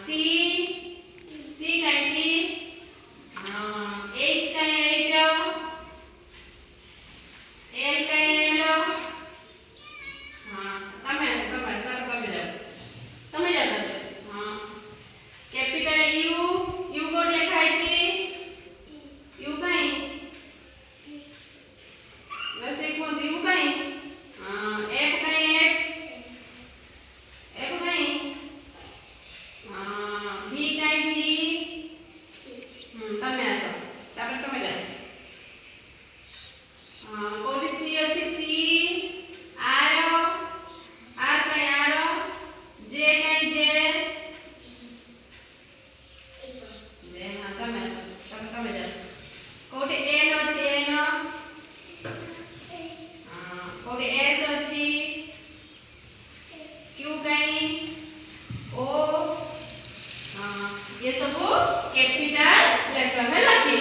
ଟି। ଟି କାଇଁ? ଟି। ହଁ, ଏଚ୍ କାଇଁ? ଏଚ୍। ଏଲ୍ କାଇଁ? ଏଲ୍। ହଁ, ତମେ ଆସ, ତମେ ଆସ। ତାପରେ ତମେ ଯାଅ, ତମେ ଯାଅ ତାପରେ। ହଁ, କ୍ୟାପିଟାଲ you. You କୋଉଠି ଲେଖା ହେଇଛି? You କାଇଁ? ସେ କୁହନ୍ତୁ, you କାଇଁ? ହଁ, ଏଫ୍ କାଇଁ? ଏଫ୍, ଏଫ୍ କାଇଁ? ହଁ, ଭି କାଇଁ? ଭି। ତମେ ଆସ, ତାପରେ ତମେ ଯାଅ। ହଁ, କୋଉଠି ସି ଅଛି? ସି। ଆର, ଆର କାଇଁ? ଆର। ଜେ କାଇଁ? ଜେ, ଜେ। ହଁ, ତମେ ଆସ, ତମେ ତମେ ଯାଅ। କୋଉଠି ଏନ୍ ଅଛି? ଏନ୍। ହଁ, କୋଉଠି ଏସ୍ ଅଛି? କ୍ୟୁ କାଇଁ? ଓ। ହଁ, ଇଏ ସବୁ କ୍ୟାପିଟାଲ ଲେଟର ହେଲା କି?